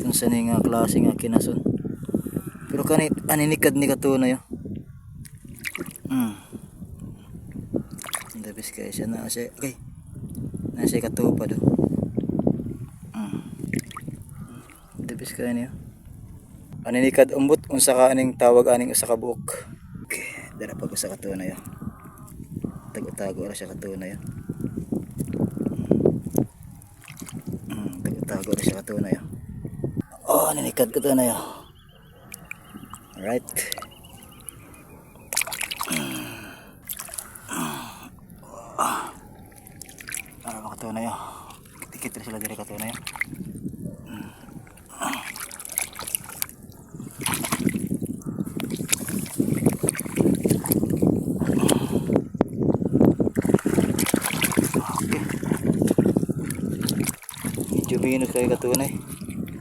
Unsa ni nga klase nga kinason. Pero kani aninikad ni katunay, oh. The best kay siya na siya. Okay. Na siya katupad, oh. The best kay niyo. Aninikad umbot unsa ka aning tawag aning usa ka buok. Okay, dara pag usa ka tunay, oh. Tago-tago ra siya katunay, oh. Tago-tago ra siya katunay, oh. Oh, aninikad katunay, oh. Alright. Para makatunay, oh. Dikit ra sila diri katunay, oh. Okay. Medyo minus kayo katunay.